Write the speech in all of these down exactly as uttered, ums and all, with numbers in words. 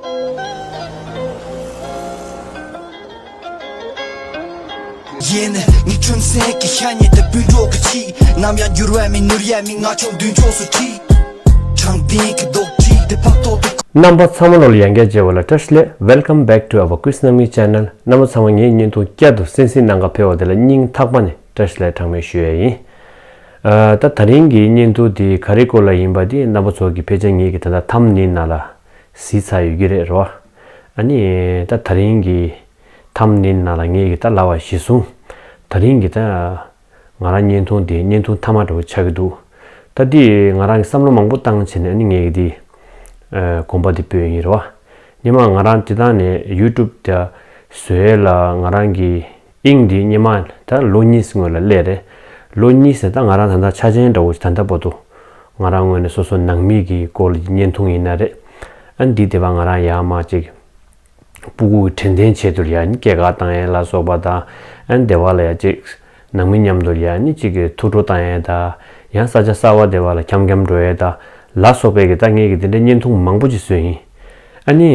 ཡིན། ངའི་ཁྲིམས་སེང་གི་ཤ་ཉེ་དུ་སྤུན་གྲོགས་ཀྱི་ཆེད། ནམ་ཡང་འགྱུར་བ་མེད་ནོར་ཡ་མེད། ང་ཆོ་མདུན་ཕྱོགས་སུ་ཁྲིད། དྲང་བདེན་གྱི་རྡོག་ཁྲིད་དེ་ཕག་ཏོག་ཏུ། རྣམ་པ་ཚང་མ་ལོ་ལ་ཡང་བསྐྱར་མཇལ་བ་ལ་བཀྲ་ཤིས་བདེ་ལེགས། Welcome back to our Quiz Nami channel. རྣམ་པ་ཚང་མ་ངའི་བརྙན་ཐུང་བསྐྱར་དུ་གསན་གཟིགས་གནང་ག་ཕེབས་པ་དེ་ལ་སྙིང་ཐག་པ་ནས་བཀྲ་ཤིས་བདེ་ལེགས་གྲངས་མེད་ཞུ་ཡ་ཡིན། ཨ། ད་ད་རིང་གི་བརྙན་ཐུང་དེ་ག་རེ་སྐོར་ལ་ཡིན་པ་དེ་རྣམ་པ་ཚོ་གི་ཕལ་ཆེར་ངེད་ཀྱི་ད་ལྟ་ཐམ་ནེལ་ནང་ལ་གཟིགས་ཚར་ཡོད་ཀྱི་རེད་རོ། ཨ་ནི་ད་ད་རིང་གི་ཐམ་ནེལ་ནང་ལ་ངེད་ཀྱི་ད་ལབ་པ་གཞིར་བཟུང་། ད་རིང་གི་ད་ང་རང་བརྙན་ཐུང་དེ་བརྙན་ཐུང་མཐའ་མ་འདྲ་བོ་ཆགས་ཀྱི་འདུག་ད་འདི་ང་རང་གི་བསམ་བློ་མང་པོ་བཏང་བྱས་ནས་ཨ་ནི་ངེད་ཀྱི་འདི་ཨ་གོམ་པ་འདི་སྤོས་ཡིན་རེད་བ། སྔོན་མ་ང་རང་སྤྱིར་བཏང་ནས་ཡུ་ཊུབ་དེ་བཟོ་ཡས་ལ་ང་རང་གི་དབྱིངས་འདི་སྔོན་མ་ད་ལོ་གཉིས་སྔོན་ལ་སླེབས་རེད། ལོ་གཉིས་ཟེར་ད་ང་རང་ད་ལྟ་ཆ་ཆེན་འདྲ་བོ་ཞིག་ད་ལྟ་བར་དུ་ང་རང་ངོས་ནས་སོ་སོ་ནང་མི་གི་སྐོར་ལ་བརྙན་ཐུང་ཡིན་ན་རེད། ཨ་འདི་དེ་བ་ང་རང་ཡར་མར་ཅིག་སྤུ་གུ་གི་དྲན་རྟེན་ཆེད་དུ་ཡ་ནི་སྐྱེས་སྐར་བཏང་ཡས་ལ་སོགས་པ་དང་། ཨ་ནི་སྡེ་བ་ལ་ཡ་གཅིག་ནང་མི་མཉམ་དུ་ཡ་ནི་གཅིག་གི་ཐུགས་སྤྲོ་བཏང་ཡས་དང་། ཡང་ས་ཆ་གསར་པ་སྡེ་བ་ལ་འཁྱམ་འཁྱམ་འགྲོ་ཡས་དང་ལ་སོགས་པའི་གི་ད་ངས་གི་དེ་འདྲའི་བརྙན་ཐུང་མང་པོ་ཅིག་བཟོས་ཡིན། ཨ་ནི་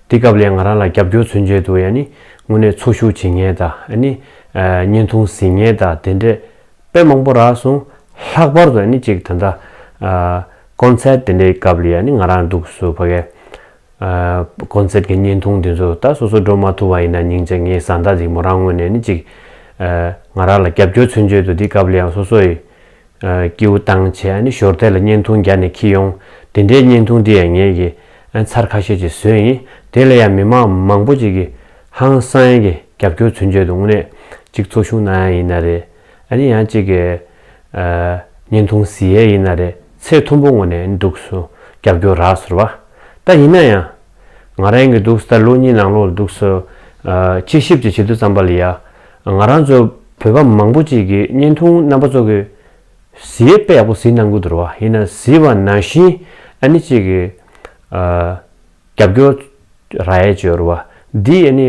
དེ་སྐབས་ལ་ཡ་ང་རང་ལ་རྒྱབ་སྐྱོར་མཚོན་བྱེད་དུ་ཡ་ནི་དངོས་གནས་འཚོ་བཞུགས་བྱེད་མཁན་དང་། ཨ་ནི་ཨ་བརྙན་ཐུང་གཟིགས་མཁན་དང་དེ་འདྲས་དཔེ་མང་པོ་རག་སོང་། ལྷག་པར་དུ་ཨ་ནི་གཅིག་ད་ལྟ་ཨ་ཀོན་སར་ཊི་དེ་འདྲའི་སྐབས་ལ་ཡ་ནི་ང་རང་འདུག་སུ་ཕ་གི་ཨ་ཀོན་སར་ཊི་གི་བརྙན་ཐུང་དེ་ཚོ་ད་སོ་སོ་འགྲོ་མ་ཐུབ་པ་ཡིན་ན་སྙིང་རྗེ། ངའི་བཟའ་ཟླ་ཅིག་མོ་རང་ངོས་ནས་ནི་ཅིག་ཨ་ང་རང་ལ་རྒྱབ་སྐྱོར་མཚོན་བྱེད་དུ་འདི་སྐབས་ལ་ཡང་སོ་སོ་ཡི་ཨ་སྐྱིད་པོ་བཏང་བྱས་ཨ་ནི་ཞོར་དེ་ལ་བརྙན་ཐུང་རྒྱག་ནས་འཁྱེར་ཡོང་། དེ་འདྲའི་བརྙན་ཐུང་འདི་ཡང་ངས་ཀྱི་ཨ་ཚར་ཁ་ཤས་ཅིག་བཟོས་ཡིན། དེ་ལ་ཡང་མི་མང་མང་པོ་ཅིག་གིས་ཧང་སང་ཡས་ཀྱི་རྒྱབ་སྐྱོར་མཚོན་བྱེད་དུ་དངོས་གནས་ཅིག་འཚོ་བཞུགས་གནང་ཡ་ཡིན་ན་རེད། ཨ་ནི་ཡང་གཅིག་གི་ཨ་བརྙན་ཐུང་གཟིགས་ཡས་ཡིན་ན་རེད། ཚད་མཐོན་པོ་ངོས་ནས་འདུག་སུ་རྒྱབ་སྐྱོར་རག་སོང་བ། ད་ཡིན་ན་ཡང་ང་རང་གི་འདུག་སུ་ད་ལོ་གཉིས་ནང་ལོགས་འདུག་སུ་ཨ་དཔྱད་ཞིབ་ཅིག་བྱེད་དུས་ཙམ་པ་ལ་ཡ་ང་རང་ཚོ་བོད་པ་མང་པོ་ཅིག་གིས་བརྙན་ཐུང་རྣམ་པ་ཚོ་གི་གཟིགས་ཡས་དཔེ་ཡག་པོ་གཟིགས་གནང་གི་འདུག་ར་བ། ཡིན་ན་གཟིགས་པ་ནང་བཞིན་ཨ་ནི་གཅིག་གི་ཨ་རྒྱབ་སྐྱོར་རག་ཡས་ཅིག་ཡོད་རེད་བ། འདི་ཨ་ནི་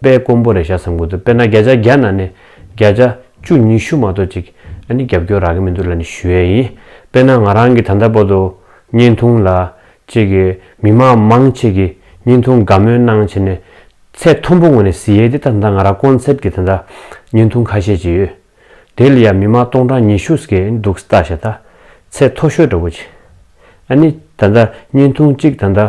དཔེ་དཀོན་པོ་རེད་ཤག་བསམ་གྱི་འདུག་དཔེར་ན་བརྒྱ་ཆ་བརྒྱ་ནང་ནས་བརྒྱ་ཆ་བཅུ་ཉི་ཤུ་མ་གཏོགས་ཅིག་ཨ་ནི་རྒྱབ་སྐྱོར་རག་གི་མི་འདུག་ལབ་ནས་ཞུ་ཡས་ཡིན། དཔེར་ན་ང་རང་གི་ད་ལྟ་བར་དུ་བརྙན་ཐུང་ལ་ཅིག་གི་མི་མང་མང་ཆེ་གི་བརྙན་ཐུང་དགའ་མོས་གནང་བྱས་ནས་ཚད་མཐོན་པོ་ངོས་ནས་གཟིགས་ཡས་དེ་ད་ལྟ་ང་རང་ཀོན་སར་ཊི་གི་ད་ལྟ་བརྙན་ཐུང་ཁ་ཤས་ཅིག་ཡོད། དེ་ལ་ཡང་མི་མང་སྟོང་ཕྲག་ཉི་ཤུ་ཙམ་འདུག་ལྟ་ཤག་ད་ཚད་མཐོ་ཤོས་འདྲ་པོ་ཅིག་ཨ་ནི་ད་ལྟ་བརྙན་ཐུང་གཅིག་ད་ལྟ་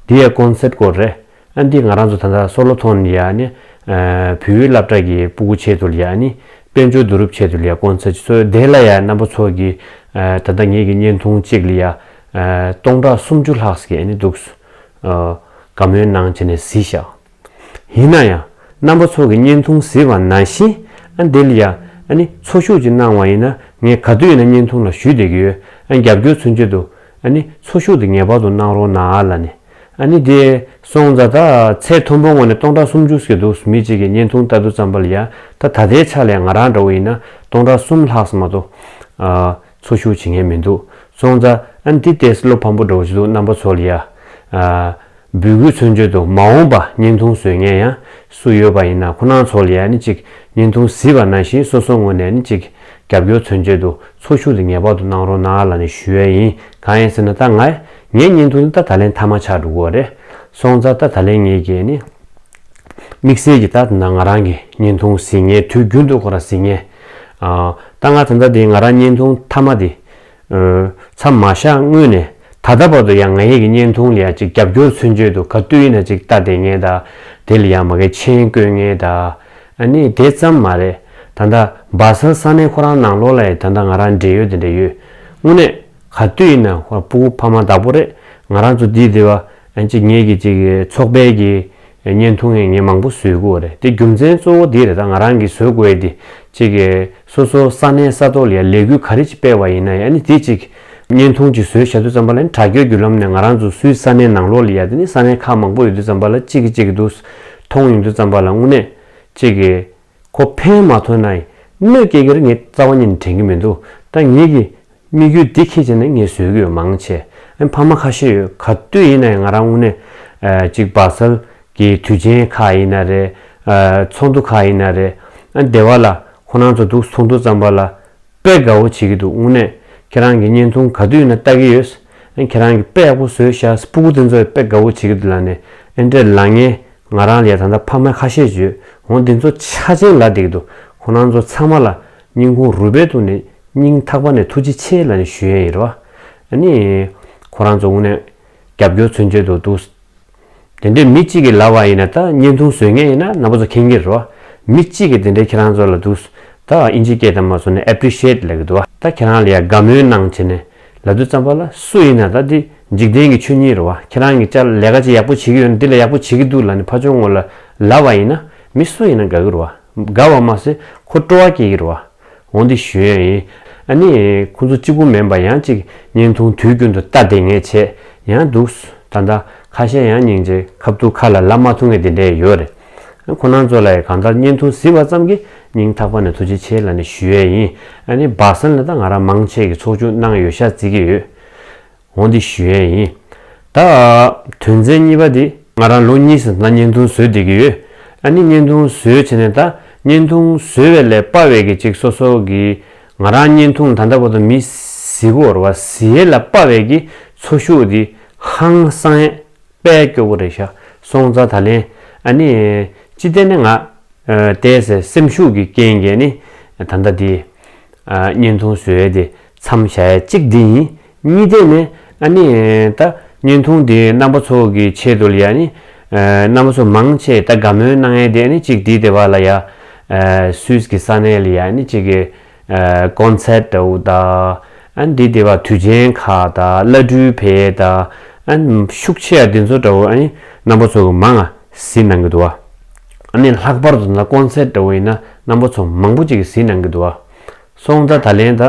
འདི་ཡང་ཀོན་སར་ཊི་སྐོར་རེད། ཨ་འདི་ང་རང་ཚོ་ད་ལྟ་སོ་ལོ་ཐོན་ཡ་ནི་ཨ་བོད་ཡིག་སློབ་གྲྭ་གི་སྤུ་གུ་ཆེད་དུ་ལ་ཡ་ནི་དཔལ་འབྱོར་བསྡུ་རུབ་ཆེད་དུ་ལ་ཡ་ཀོན་སར་ཊི་ཅིག་བཟོས། དེ་ལ་ཡ་རྣམ་པ་ཚོ་གི་ཨ་ད་ལྟ་ངེད་ཀྱི་བརྙན་ཐུང་གཅིག་ལ་ཡ་ཨ་སྟོང་ཕྲག་སུམ་ཅུ་ལྷག་ཙམ་ཨ་ནི་འདུག་ཨ་དགའ་མོས་གནང་བྱས་ནས་གཟིགས་ཤག་ཡིན་ན་ཡང་རྣམ་པ་ཚོ་གི་བརྙན་ཐུང་གཟིགས་པ་ནང་བཞིན་ཨ་འདི་ལ་ཡ་ཨ་ནི་འཚོ་བཞུགས་ཅིག་གནང་བ་ཡིན་ན། ངས་ག་དུས་ཡིན་ན་བརྙན་ཐུང་ལ་ཞུས་བསྡད་ཀྱི་ཡོད། ཨ་རྒྱབ་སྐྱོར་མཚོན་བྱེད་དུ་ཨ་ནི་འཚོ་བཞུགས་དེ་ངེས་པར་དུ་གནང་རོགས་གནང་ཨ་ལབ་ནས། ཨ་ནི་དེ་སོང་ཙང་ད་ཚད་མཐོན་པོ་ངོས་ནས་སྟོང་ཕྲག་སུམ་ཅུ་ཙམ་འདུག་མི་གཅིག་གིས་བརྙན་ཐུང་ལྟ་དུས་ཙམ་པ་ལ་ཡ་ད་ད་ལྟའི་ཆ་ལ་ཡ་ང་རང་འདྲ་བོ་ཡིན་ན་སྟོང་ཕྲག་གསུམ་ལྷག་ཙམ་མ་གཏོགས་ཨ་འཚོ་བཞུགས་བྱེད་མཁན་མི་འདུག་སོང་ཙང་ཨ་ནི་དེ་ཏོག་ཙམ་བློ་ཕམ་པོ་འདྲ་བོ་ཞིག་འདུག་རྣམ་པ་ཚོ་ལ་ཡ་ཨ། འབོད་སྐུལ་མཚོན་བྱེད་དུ་མ་འོངས་པ་བརྙན་ཐུང་བཟོ་མཁན་ཡང་སུ་ཡོད་པ་ཡིན་ན་ཁོ་རང་ཚོ་ལ་ཡ་ནི་གཅིག་བརྙན་ཐུང་གཟིགས་པ་ནང་བཞིན་སོ་སོ་ངོས་ནས་ནི་གཅིག་རྒྱབ་སྐྱོར་མཚོན་བྱེད་དུ་འཚོ་བཞུགས་དེ་ངེས་པར་དུ་གནང་རོགས་གནང་ལབ་ནས་ཞུ་ཡས་ཡིན། གང་ཡིན་ཟེར་ན་ད་ང་ངའི་བརྙན་ཐུང་ནི་ད་ད་ལན་མཐའ་མ་ཆགས་འགྲོ་གི་ཡོད་རེད། སོང་ཙང་ད་ད་ལན་ངེད་ཀྱིས་ནི་དམིགས་བསལ་གྱི་ད་ད་ང་རང་གི་བརྙན་ཐུང་གཟིགས་མཁན་དུས་རྒྱུན་དུ་ཁོ་རང་གཟིགས་མཁན་ཨ་ད་ང་ད་ལྟ་དེ་ང་རང་བརྙན་ཐུང་མཐའ་མ་དེ། མཚམས་མ་བཞག་སྔོན་ནས་ད་ལྟ་བར་དུ་ཡང་ང་ཡི་གི་བརྙན་ཐུང་ལ་ཡང་ཅིག་རྒྱབ་སྐྱོར་མཚོན་བྱེད་དུ་ག་དུས་ཡིན་ན་ཅིག་ལྟ་བསྡད་མཁན་དང་། དེ་ལ་ཡང་མ་གི་མཆན་བཀོད་མཁན་དང་། ཨ་ནི་དེ་ཙམ་མ་རེད། ད་ལྟ་སྦ་སལ་ས་གནས་ཁོ་རང་ནང་ལོགས་ལ་ཡང་ད་ལྟ་ང་རང་འབྲེལ་ཡོད་དེ་འདྲ་ཡོད། དངོས་གནས་ག་དུས་ཡིན་ན་ཁོ་སྤུ་གུ་ཕ་མ་བདག་པོ་རེད། ང་རང་ཚོ་འདི་དེ་བ་ཨ་ཅིག་ངེད་ཀྱི་ཅིག་ཚོགས་པའི་གི་བརྙན་ཐུང་ཡང་ངས་མང་པོ་བཟོས་ཀྱི་ཡོད་རེད། དེ་རྒྱུ་མཚན་གཙོ་བོ་དེ་རེད། ད་ང་རང་གིས་བཟོ་དགོས་ཡ་དེ་གཅིག་གི་སོ་སོ་ས་གནས་ས་ཐོག་ལ་ཡ་ལས་འགུལ་ག་རེ་ཅིག་སྤེལ་བ་ཡིན་ན་ཡང་ནི་དེ་གཅིག་བརྙན་ཐུང་ཅིག་བཟོས་བཞག་དུས་ཙམ་པ་ལ་ནི་དྲ་རྒྱའི་བརྒྱུད་ལམ་ནས་ང་རང་ཚོ་སུའི་ས་གནས་ནང་ལོགས་ལ་ཡ་དེ་ནི་ས་གནས་ཁག་མང་པོ་ཡོད་དུས་ཙམ་པ་ལ་གཅིག་གིས་གཅིག་གི་འདུག་མཐོང་ཡོང་དུས་ཙམ་པ་ལ་དངོས་གནས་གཅིག་གི་ཁོ་ཕན་མ་ཐོགས་ན་ཡང་གནོད་སྐྱེལ་གྱི་རེད། ངས་རྩ་བ་ཉིད་ནས་དྲན་གྱི་མི་འདུག་ད་ངེད་ཀྱི་དམིགས་ཡུལ་འདི་འཁྱེར་བྱས་ནས་ངས་བཟོས་ཀྱི་ཡོད་མང་ཆེ། ཨ་ཕ་མ་ཁ་ཤས་ཡོད། ག་དུས་ཡིན་ན་ཡང་ང་རང་དངོས་གནས་ཨ་ཅིག་སྦ་སལ་གྱི་དུས་ཆེན་ཁག་ཡིན་ན་རེད། ཨ་ཚོགས་འདུ་ཁག་ཡིན་ན་རེད། ཨ་སྡེ་བ་ལ་ཁོ་རང་ཚོ་འདུག་ཚོགས་འདུ་ཙམ་པ་ལ་དཔེ་དགའ་བོ་བྱེད་ཀྱི་འདུག་དངོས་གནས་ཁྱེད་རང་གི་བརྙན་ཐུང་ག་དུས་ཡིན་ན་ལྟ་གི་ཡོད། ཨ་ཁྱེད་རང་གིས་དཔེ་ཡག་པོ་བཟོས་ཤག་སྤུ་གུ་དེ་ཚོ་དཔེ་དགའ་བོ་བྱེད་ཀྱི་འདུག་ལབ་ནས། ཨེ་འདྲས་ལབ་མཁན་ང་རང་ལ་ཡ་ད་ལྟ་ཕ་མ་ཁ་ཤས་ཡོད། འོ་འདི་ཚོ་ཆ་ཆེན་ལབ་བསྡད་ཀྱི་འདུག་ཁོ་རང་ཚོ་ཚང་མ་ལ་སྙིང་ཁུང་རུས་པའི་གཏིང་ནས་སྙིང་ཐག་པ་ནས་ཐུགས་རྗེ་ཆེ་ལབ་ནས་ཞུ་ཡས་ཡིན་རེད་བ། ཨ་ནི་ཁོ་རང་ཚོ་དངོས་གནས་རྒྱབ་སྐྱོར་མཚོན་བྱེད་དུ་འདུག་དེ་འདྲའི་མི་གཅིག་གིས་ལབ་པ་ཡིན་ན། ད་བརྙན་ཐུང་བཟོ་མཁན་ཡིན་ན་རྣམ་པ་ཚོ་མཁྱེན་གྱི་རེད་བ། མི་གཅིག་གིས་དེ་འདྲའི་ཁྱེད་རང་ཚོ་ལ་འདུག་ད་ཨིན་ཇི་སྐད་དང་མ་སོང་ནས་appreciate་ལབ་ཀྱི་འདུག་བ། ད་ཁྱེད་རང་ལ་ཡ་དགའ་མོས་གནང་བྱས་ནས་ལབ་དུས་ཙམ་པ་ལ། སུ་ཡིན་ན་ད་འདི་འཇིག་རྟེན་གྱི་ཆོས་ཉིད་རེད་བ། ཁྱེད་རང་གིས་ཅག་ལས་ཀ་ཅིག་ཡག་པོ་བྱེད་ཀྱི་ཡོད་ན། འདི་ལས་ཡག་པོ་བྱེད་ཀྱི་འདུག་ལབ་ནས་ཕར་ཕྱོགས་ངོས་ལ་ལབ་པ་ཡིན་ན། མི་སུ་ཡིན་ན་དགའ་གི་རེད་བ། དགའ་བ་མ་ཟད་ཁོ་སྤྲོ་བ་སྐྱེ་གི་རེད་བ། འོ་འདི་ཞུ་ཡས་ཡིན། ཨ་ནི་ཁོ་ཚོ་གཅིག་པུ་མིན་པ་ཡང་ཅིག་བརྙན་ཐུང་དུས་རྒྱུན་དུ་ལྟ་བསྡད་མཁན་བྱས་ཡང་འདུག་ད་ལྟ་ཁ་ཤས་ཡང་སྙིང་རྗེ་ཁ་ཐུག་ཁ་ལ་ལབ་མ་ཐུབ་མཁན་དེ་འདྲས་ཡོད་རེད། ཁོ་རང་ཚོ་ལ་ཡང་གང་ལྟར་བརྙན་ཐུང་གཟིགས་པ་ཙམ་གྱིས་སྙིང་ཐག་པ་ནས་ཐུགས་རྗེ་ཆེ་ལབ་ནས་ཞུ་ཡས་ཡིན། ཨ་ནི་སྦ་སན་ལ་ད་ང་རང་མང་ཆེ་གི་ཚོགས་ཞུགས་གནང་ཡོད་ཤག་བརྩི་གི་ཡོད། འོ་འདི་ཞུ་ཡས་ཡིན། ད་དོན་ཚན་གཉིས་པ་འདི། ང་རང་ལོ་གཉིས་ཙམ་ད་བརྙན་ཐུང་བཟོས་བསྡད་ཀྱི་ཡོད། ཨ་ནི་བརྙན་ཐུང་བཟོས་བྱས་ནས། ད་བརྙན་ཐུང་བཟོས་པའི་ལས་སྤར་བའི་གི་ཅིག་སོ་སོ་གི་ང་རང་བརྙན་ཐུང་ད་ལྟ་བར་དུ་མི་གཟིགས་ཀྱི་ཡོད་རེད་བ། གཟིགས་ཡས་ལ་སྤར་བའི་གི་ཚོགས་ཞུགས་འདི་ཧང་སང་ཡས་དཔེ་སྐྱོ་པོ་རེད་ཤག་སོང་ཙང་ད་ལན་ཨ་ནི་ཅི་སྟེ་ནས་ང་ཨ་ཏོག་ཙམ་སེམས་ཤུགས་ཀྱི་རྐྱེན་གྱིས་ནི་ད་ལྟ་འདི་ཨ་བརྙན་ཐུང་བཟོ་ཡས་དེ་མཚམས་བཞག་ཡས་གཅིག་འདི་ཡིན། གཉིས་ཏེ་ནས་ཨ་ནི་ད་བརྙན་ཐུང་འདི་རྣམ་པ་ཚོ་གི་ཆེད་དུ་ལ་ཡ་ནི་ཨ་རྣམ་པ་ཚོ་མང་ཆེ་ད་དགའ་མོས་གནང་ཡས་དེ་ནི་གཅིག་འདི་དེ་བ་ལ་ཡ་ཨ་སུད་སི་གི་ས་གནས་ལ་ཡ་ནི་གཅིག་གི་ཨ་ཀོན་སར་ཊི་འདྲ་བོ་དང་། ཨ་འདི་དེ་བ་དུས་ཆེན་ཁག་དང་། བླ་སྤྲུལ་ཕེབས་དང་། ཨ་ཤུགས་ཆེ་ཡ་དེ་ཚོ་འདྲ་བོ་ཨ་ནི་རྣམ་པ་ཚོ་གི་མང་ང་གཟིགས་གནང་གི་འདུག་བ། ཨ་ནི་ལྷག་པར་དུ་ན་ཀོན་སར་ཊི་འདྲ་བོ་ཡིན་ན་རྣམ་པ་ཚོ་མང་པོ་ཅིག་གིས་གཟིགས་གནང་གི་འདུག་བ། སོང་ཙང་ད་ལན་ད་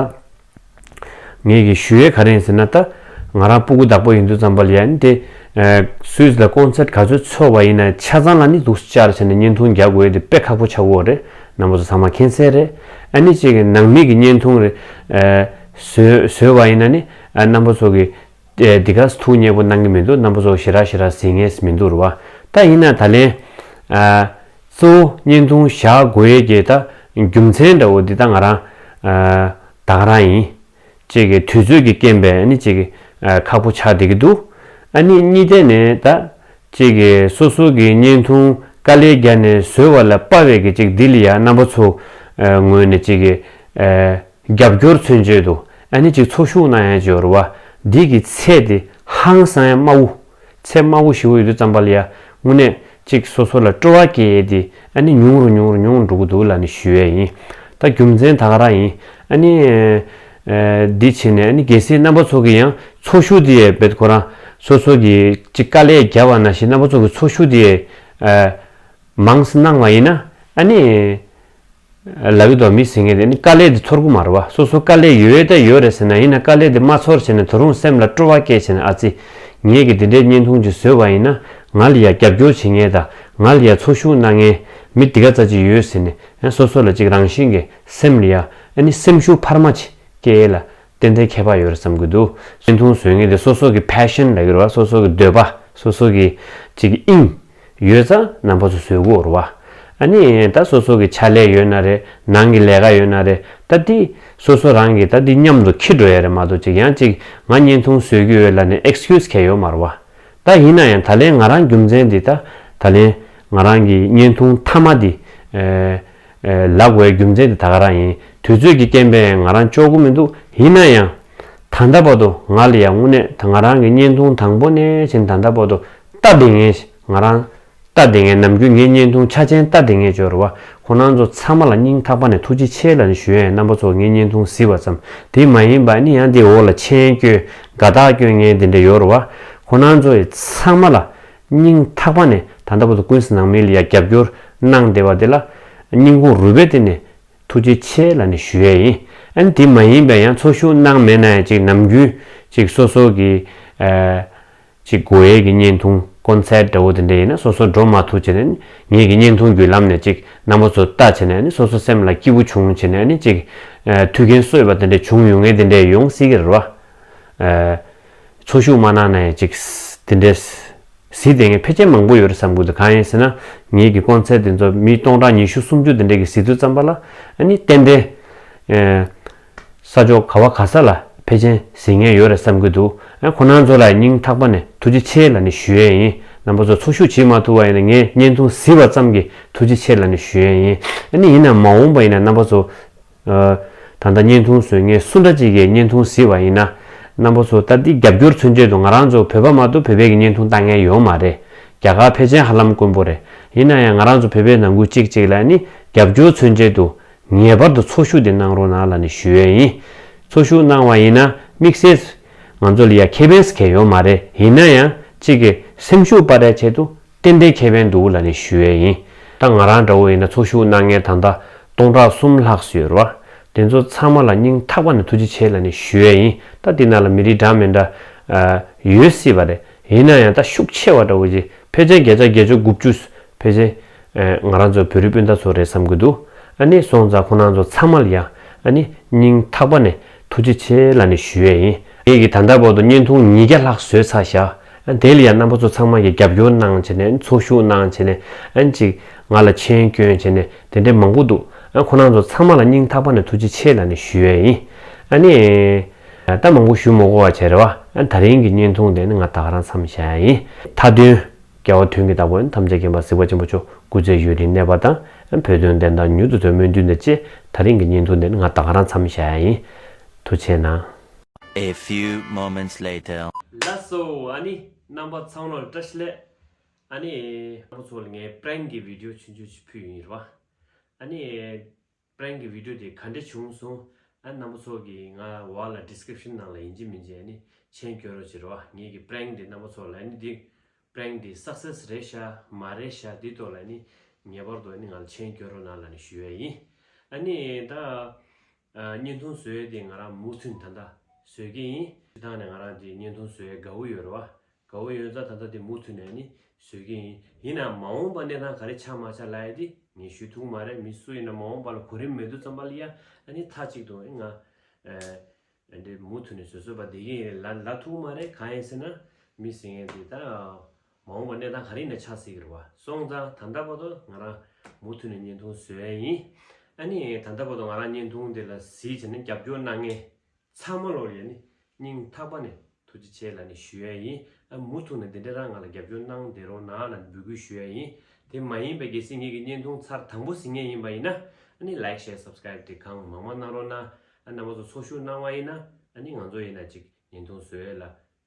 ངས་ཀྱི་ཞུ་ཡས་ག་རེ་ཡིན་ཟེར་ན། ད་ང་རང་སྤུ་གུ་བདག་པོ་ཡིན་དུས་ཙམ་པ་ལ་ཡ་ནི་དེ་ཨ་སུད་སི་ལ་ཀོན་སར་ཊི་ག་ཚོད་ཚོགས་པ་ཡིན་ན་ཆ་ཚང་ལ་ནི་འདུག་བཅར་བྱས་ནས་བརྙན་ཐུང་རྒྱག་དགོས་ཡས་དེ་དཔེ་ཁག་པོ་ཆགས་ཀྱི་ཡོད་རེད། རྣམ་པ་ཚོ་ཚང་མ་མཁྱེན་གསལ་རེད། ཨ་ནི་གཅིག་གི་ནང་མི་གི་བརྙན་ཐུང་རེ་ཨ་བཟོས་བཟོས་པ་ཡིན་ན་ནི་ཨ་རྣམ་པ་ཚོ་གི་ཨ་འདི་ག་ཐུགས་མཉེས་པོ་གནང་གི་མི་འདུག་རྣམ་པ་ཚོ་ཞེ་དྲག་ཞེ་དྲག་གཟིགས་མཁན་མི་འདུག་རེད་བ། ད་ཡིན་ན་ད་ལན་ཨ་གཙོ་བོ་བརྙན་ཐུང་བཞག་དགོས་ཡས་ཀྱི་ད་རྒྱུ་མཚན་འདྲ་བོ་འདི་ད་ང་རང་ཨ་ད་ག་རང་ཡིན། གཅིག་གི་དུས་ཚོད་ཀྱི་རྐྱེན་པས་ནི་གཅིག་གི་ཨ་ཁག་པོ་ཆགས་བསྡད་ཀྱི་འདུག་ཨ་ནི་གཉིས་ཏེ་ནས་ད་གཅིག་གི་སོ་སོ་གི་བརྙན་ཐུང་དཀའ་ལས་བརྒྱབ་ནས་བཟོས་པ་ལ་དཔའ་བའི་གི་གཅིག་འདི་ལ་ཡ་རྣམ་པ་ཚོ་ཨ་ངོས་ནས་གཅིག་གི་ཨ་རྒྱབ་སྐྱོར་མཚོན་བྱེད་དུ་ཨ་ནི་གཅིག་ཚོགས་ཞུགས་གནང་ཡ་ཅིག་ཡོད་རེད་བ། འདི་གི་ཚད་དེ་ཧང་སང་ཡ་དམའ་བོ། ཚད་དམའ་བོ་ཞེ་པོ་ཡོད་དུས་ཙམ་པ་ལ་ཡ་དངོས་གནས་གཅིག་སོ་སོ་ལ་སྤྲོ་བ་སྐྱེ་ཡས་དེ་ཨ་ནི་ཉུང་རུ་ཉུང་རུ་ཉུང་རུ་འགྲོ་གི་འདུག་ལབ་ནས་ཞུ་ཡས་ཡིན། ད་རྒྱུ་མཚན་ད་ག་རང་ཡིན། ཨ་ནི་ཨ་འདི་བྱས་ནས་ཨ་ནི་གལ་སྲིད་རྣམ་པ་ཚོ་གི་ཡང་ཚོགས་ཞུགས་དེ་ཡས་བེད་ཁོ་རང་སོ་སོ་གི་གཅིག་དཀའ་ལས་བརྒྱབ་པ་ནང་བཞིན་རྣམ་པ་ཚོ་གི་ཚོགས་ཞུགས་དེ་ཡས་ཨ་མང་ཙམ་གནང་བ་ཡིན་ན། ཨ་ནི་ལབ་ཀྱི་འདུག་མི་ཟེར་མཁན་དེ་ནི་དཀའ་ལས་དེ་ཚོར་གི་མ་རེད་བ། སོ་སོ་དཀའ་ལས་ཡོད་ད་ཡོད་རེད་ཟེར་ན། ཡིན་ན་དཀའ་ལས་དེ་མ་ཚོར་བྱས་ནས་ད་རུང་སེམས་ལ་སྤྲོ་བ་སྐྱེས་བྱས་ནས། ཨ་ཙི། ངས་ཀྱི་དེ་འདྲའི་བརྙན་ཐུང་ཅིག་བཟོས་པ་ཡིན་ན་ང་ལ་ཡ་རྒྱབ་སྐྱོར་བྱེད་མཁན་དང་ང་ལ་ཡ་ཚོགས་ཞུགས་གནང་མཁན་མི་དེ་ག་ཙམ་ཅིག་ཡོད་ཟེར་ནས། ཡང་སོ་སོ་ལ་ཅིག་རང་བཞིན་གྱི་སེམས་ལ་ཡ་ཨ་ནི་སེམས་ཤུགས་འཕར་མ་ཅིག་སྐྱེ་ཡས་ལ་ཏན་ཏན་ཁྱད་པར་ཡོད་རེད་བསམ་གྱི་འདུག་བརྙན་ཐུང་བཟོ་མཁན་དེ་སོ་སོ་གི་པེ་ཤན་ལབ་ཀྱི་རེད་བ། སོ་སོ་གི་འདོད་པ། སོ་སོ་གི་ཅིག་དབྱིངས་ཡོད་ཙང་རྣམ་པ་ཚོ་བཟོ་གི་ཡོད་རེད་བ། ཨ་ནི་ད་སོ་སོ་གི་ཕྱག་ལས་ཡོད་ན་རེད། ནང་གི་ལས་ཀ་ཡོད་ན་རེད། ད་འདི་སོ་སོ་རང་གི་ད་འདི་མཉམ་དུ་འཁྱེར་འགྲོ་ཡ་རེད་མ་གཏོགས། ཅིག་ཡང་ཅིག་ང་བརྙན་ཐུང་བཟོ་གི་ཡོད་ལབ་ནས་ཨེག་སི་ཀིའུ་སི་གང་ཡང་ཡོད་མ་རེད་བ། ད་ཡིན་ན་ཡང་ད་ལན་ང་རང་རྒྱུ་མཚན་འདི་ད་ད་ལན་ང་རང་གི་བརྙན་ཐུང་མཐའ་མ་འདི་ཨེ་ཨེ་ལབ་དགོས་རྒྱུ་མཚན་འདི་ད་ག་རང་ཡིན། དུས་ཚོད་ཀྱི་རྐྱེན་པས་ང་རང་ལྕོགས་གི་མི་འདུག་ཡིན་ན་ཡང་ད་ལྟ་བར་དུ་ང་ལ་ཡང་དངོས་གནས་ད་ང་རང་གི་བརྙན་ཐུང་དང་པོ་ནས་བྱས་ད་ལྟ་བར་དུ་ལྟ་བསྡད་མཁན་ཞིག་ང་རང་ལྟ་བསྡད་མཁན། ནམ་རྒྱུན་ངའི་བརྙན་ཐུང་ཆ་ཆེན་ལྟ་བསྡད་མཁན་ཅིག་ཡོད་རེད་བ། ཁོ་རང་ཚོ་ཚང་མ་ལ་སྙིང་ཐག་པ་ནས་ཐུགས་རྗེ་ཆེ་ལབ་ནས་ཞུ་ཡ་ཡིན། རྣམ་པ་ཚོ་ངའི་བརྙན་ཐུང་གཟིགས་པ་ཙམ། དེ་མ་ཡིན་པ་ནི་ཡང་དེའི་འོག་ལ་མཆན་སྐྱོན་དགའ་རྟགས་སྐྱོན་མཁན་དེ་འདྲ་ཡོད་རེད་བ། ཁོ་རང་ཚོ་ཡི་ཚང་མ་ལ་སྙིང་ཐག་པ་ནས་ད་ལྟ་བར་དུ་ཀུན་གཟིགས་ནང་མི་ལ་ཡ་རྒྱབ་སྐྱོར་གནང་བསྡད་པ་དེ་ལ་སྙིང་ཁུང་རུས་པའི་གཏིང་ནས་ཐུགས་རྗེ་ཆེ་ལབ་ནས་ཞུ་ཡས་ཡིན། ཨ་ནི་དེ་མ་ཡིན་པའི་ཡང་ཚོགས་ཞུགས་གནང་མེད་ན་ཡང་ཅིག་ནམ་རྒྱུན་ཅིག་སོ་སོ་གི་ཨ་ཅིག་དགོས་ཡས་ཀྱི་བརྙན་ཐུང་ཀོན་སར་འདྲ་བོ་དེ་འདྲ་ཡིན་ན་སོ་སོ་འགྲོ་མ་ཐུབ་བྱས་ནས་ངེད་ཀྱི་བརྙན་ཐུང་བརྒྱུད་ལམ་ནས་ཅིག་རྣམ་པ་ཚོ་ལྟ་བྱས་ནས་ནི་སོ་སོ་སེམས་ལ་སྐྱིད་པོ་བྱུང་བྱས་ནས་ནི་ཅིག་ཨ་མཐུན་རྐྱེན་གསོས་པ་དེ་འདྲ་བྱུང་ཡོང་མཁན་དེ་འདྲ་ཡོང་སྲིད་ཀྱི་རེད་བ། ཨ་ཚོགས་ཞུགས་མ་གནང་ན་ཡང་ཅིག་དེ་འདྲ་གཟིགས་བསྡད་མཁན་ཕལ་ཆེར་མང་པོ་ཡོད་རེད་བསམ་གྱི་འདུག་གང་ཡིན་ཟེར་ན་ངེད་ཀྱི་ཀོན་སར་དེ་ཚོ་མི་སྟོང་ཕྲག་ཉི་ཤུ་སུམ་ཅུ་དེ་འདྲ་གི་གཟིགས་དུས་ཙམ་པ་ལ་ཨ་ནི་ཏན་ཏན་ཨ་ས་ཕྱོགས་ག་བ་ག་ས་ལ་ ཕལ་ཆེར་གཟིགས་མཁན་ཡོད་རེད་བསམ་གྱི་འདུག་ཨ་ཁོ་རང་ཚོ་ལ་སྙིང་ཐག་པ་ནས་ཐུགས་རྗེ་ཆེ་ལབ་ནས་ཞུ་ཡས་ཡིན། རྣམ་པ་ཚོ་ཚོགས་ཞུགས་བྱེད་མ་ཐུབ་པ་ཡིན་ན་ངས་བརྙན་ཐུང་གཟིགས་པ་ཙམ་གྱིས་ཐུགས་རྗེ་ཆེ་ལབ་ནས་ཞུ་ཡས་ཡིན། ཨ་ནི་ཡིན་ན་མ་འོངས་པ་ཡིན་ན་རྣམ་པ་ཚོ། ཨ། ད་ལྟ་བརྙན་ཐུང་བཟོ་མཁན་སུ་འདྲ་ཅིག་གིས་བརྙན་ཐུང་གཟིགས་པ་ཡིན་ན། རྣམ་པ་ཚོ་ད་འདི་རྒྱབ་སྐྱོར་མཚོན་ཆེད་དུ། ང་རང་ཚོ་བོད་པ་མ་གཏོགས་བོད་པའི་གི་བརྙན་ཐུང་ལྟ་མཁན་ཡོད་མ་རེད། རྒྱ་གར་ཕལ་ཆེར་ཧ་ལམ་དཀོན་པོ་རེད། ཡིན་ན་ཡང་ང་རང་ཚོ་བོད་པའི་ནང་ཁུལ་གཅིག་གཅིག་ལ་ནི་རྒྱབ་སྐྱོར་མཚོན་ཆེད་དུ་ངེས་པར་དུ་ཚོགས་ཞུགས་དེ་གནང་རོགས་གནང་ལབ་ནས་ཞུ་ཡས་ཡིན། ཚོགས་ཞུགས་གནང་བ་ཡིན་ན་དམིགས་བསལ་ང་ཚོ་ལ་ཡ་ཁེ་ཕན་གང་ཡོད་མ་རེད། ཡིན་ན་ཡང་གཅིག་གི་སེམས་ཤུགས་སྤར་ཡས་ཆེད་དུ་ཏན་ཏན་ཁེ་ཕན་འདུག་ལབ་ནས་ཞུ་ཡས་ཡིན། ད་ང་རང་འདྲ་བོ་ཡིན་ན་ཚོགས་ཞུགས་གནང་མཁན་ད་ལྟ་སྟོང་ཕྲག་གསུམ་ལྷག་ཙམ་ཡོད་རེད་བ། དེ་ཚོ་ཚང་མ་ལ་སྙིང་ཐག་པ་ནས་ཐུགས་རྗེ་ཆེ་ལབ་ནས་ཞུ་ཡས་ཡིན། ད་འདི་ནང་ལ་མི་རིགས་འདྲ་མི་འདྲ་ཨ་ཡོད་སྲིད་པ་རེད། ཡིན་ན་ཡང་ད་ཤུགས་ཆེ་བ་འདྲ་བོ་ཅིག་ཕལ་ཆེར་བརྒྱ་ཆ་བརྒྱད་ཅུ་དགུ་བཅུ་ཕལ་ཆེར་ཨ་ང་རང་ཚོ་བོད་རིགས་སྤུན་ཟླ་ཚོ་རེད་བསམ་གྱི་འདུག་ཨ་ནི་སོང་ཙང་ཁོ་རང་ཚོ་ཚང་མ་ལ་ཡང་ཨ་ནི་སྙིང་ཐག་པ་ནས་ཐུགས་རྗེ་ཆེ་ལབ་ནས་ཞུ་ཡས་ཡིན། ངེད་ཀྱིས་ད་ལྟ་བར་དུ་བརྙན་ཐུང་ཉིས་བརྒྱ་ལྷག་བཟོས་ཚར་བཞག་དེ་ལ་ཡང་རྣམ་པ་ཚོ་ཚང་མ་གིས་རྒྱབ་སྐྱོར་གནང་བྱས་ནས། ཚོགས་ཞུགས་གནང་བྱས་ནས། ཨ་ནི་ཅིག་ང་ལ་མཆན་བསྐྱོན་བྱས་ནས། དེ་འདྲའི་མང་པོ་འདུག་ཨ་ཁོ་རང་ཚོ་ཚང་མ་ལ་སྙིང་ཐག་པ་ནས་ཐུགས་རྗེ་ཆེ་ལབ་ནས་ཞུ་ཡས་ཡིན། ཨ་ནི་ད་མང་པོ་ཞུ་མ་དགོས་པ་བྱས་རེད་བ། ཨ་ད་རིང་གི་བརྙན་ཐུང་དེ་ནི་ང་ད་ག་རང་མཚམས་བཞག་ཡ་ཡིན། མཐའ་དོན། སྐྱེ་བ་དོན་གྱི་བདག་པོ་ཐམས་ཅད་མཁྱེན་པ་གཟིགས་པ་ཆེན་པོ་མཆོག་སྐུ་ཚེ་ཡུན་རིང་གནས་པ་དང་། བོད་དོན་བདེན་མཐའ་མྱུར་དུ་ཐོན་སྨོན་འདུན་དང་བཅས། ད་རིང་གི་བརྙན་ཐུང་འདི་ནི་ང་ད་ག་རང་མཚམས་བཞག་ཡ་ཡིན། ཐུགས་རྗེ་གནང་། A few moments later. ལགས་སོ། ཨ་ནི་རྣམ་པ་ཚང་མ་ལ་བཀྲ་ཤིས་བདེ་ལེགས། ཨ་ནི་རྣམ་པ་ཚོ་ལ་ངས་པྲེང་གི་བི་ཌིའོ་ཆུང་ཆུང་ཞིག་ཕུལ་ཡིན་རེད་བ། ཨ་ནི། པྲེང་གི་བི་ཌིའོ་དེ་ག་འདྲ་བྱུང་སོང་། ཨ་རྣམ་པ་ཚོ་གིས་ང་འོག་ལ་ཌི་སི་ཀི་རིབ་ཤན་ནང་ལ་ཡིན་གཅིག་མིན་གཅིག་ཨ་ནི་མཆན་སྐྱོན་རོགས་བྱེད་རོགས། ངེད་ཀྱི་པྲེང་དེ་རྣམ་པ་ཚོ་ལ་ཨ་ནི་འདི་པྲེང་དེ་སག་སེ་སི་རེད་ཤག་མ་རེད་ཤག་དེ་ཐོག་ལ་ཨ་ནི་ངེས་པར་དུ་ཨ་ནི་ང་ལ་མཆན་སྐྱོན་རོགས་གནང་ལབ་ནས་ཞུ་ཡས་ཡིན། ཨ་ནི་ད་ཨ་བརྙན་ཐུང་བཟོ་ཡས་དེ་ང་རང་མུ་མཐུད་ད་ལྟ་བཟོ་གི་ཡིན། སྤྱིར་བཏང་ནས་ང་རང་དེ་བརྙན་ཐུང་བཟོ་ཡས་དགའ་བོ་ཡོད་རེད་བ། དགའ་བོ་ཡོད་ཙང་ད་ལྟ་དེ་མུ་མཐུད་ནས་ནི་བཟོ་གི་ཡིན། ཡིན་ནའང་མ་འོངས་པ་གནས་སྟངས་ག་རེ་ཆགས་མ་ཆགས་ལབ་ཡ་དེ་ངས་ཞུ་ཐུབ་མ་རེད། མི་སུ་ཡིན་ན་མ་འོངས་པ་ལ་གོ་རིམ་མེད་དུས་ཙམ་པ་ལ་ཡ་ཨ་ནི་མཐའ་གཅིག་ཏུ་ང་ཨ་འདི་མུ་མཐུད་ནས་བཟོ་བཟོ་བ་བསྡད་ཀྱི་ཡིན་ལབ་ལབ་ཐུབ་མ་རེད། གང་ཡིན་ཟེར་ན་མི་ཟེར་མཁན་དེ་ད་མ་འོངས་པ་གནས་སྟངས་ག་རེ་ཡིན་ན་ཆགས་སྲིད་ཀྱི་རེད་བ། སོང་ཙང་ད་ལྟ་བར་དུ་ང་རང་མུ་མཐུད་ནས་བརྙན་ཐུང་བཟོ་ཡ་ཡིན། ཨ་ནི་ད་ལྟ་བར་དུ་ང་རང་བརྙན་ཐུང་དེ་ལ་གཟིགས་བྱས་ནས་རྒྱབ་སྐྱོར་གནང་མཁན་ཚང་མ་ལོར་ཡ་ནི་སྙིང་ཐག་པ་ནས་ཐུགས་རྗེ་ཆེ་ལབ་ནས་ཞུ་ཡ་ཡིན། ཨ་མུ་མཐུད་ནས་འདི་འདྲ་རང་ང་ལ་རྒྱབ་སྐྱོར་གནང་བསྡད་རོགས་གནང་ལབ་འབོད་སྐུལ་ཞུ་ཡ་ཡིན། དེ་མ་ཡིན་པའི་གལ་སྲིད་ངེད་ཀྱི་བརྙན་ཐུང་ཚར་དང་པོ་གཟིགས་མཁན་ཡིན་པ་ཡིན་ན་ཨ་ནི་ལའིཀ་ཤེར་སབ་སི་ཀ་རེབ་དེ་གང་མང་མང་གནང་རོགས་གནང་། ཨ་རྣམ་པ་ཚོ་ཚོགས་ཞུགས་གནང་བ་ཡིན་ན་ཨ་ནི་ང་ཚོ་ཡིན་ན་ཅིག་བརྙན་ཐུང་བཟོ་ཡས་ལ་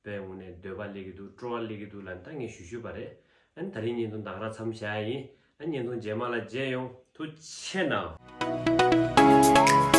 དཔེ་དངོས་གནས་འདོད་པ་སླེབས་ཀྱི་འདུག་སྤྲོ་བ་སླེབས་ཀྱི་འདུག་ལབ་ད་ངས་ཞུ་ཞུས་པ་རེད། ཨ་ནི་ད་རིང་བརྙན་ཐུང་ད་ག་རང་མཚམས་བཞག་ཡ་ཡིན། ཨ་བརྙན་ཐུང་རྗེས་མ་ལ་མཇལ་ཡོང་། ཐུགས་རྗེ་ཆེ་གནང་།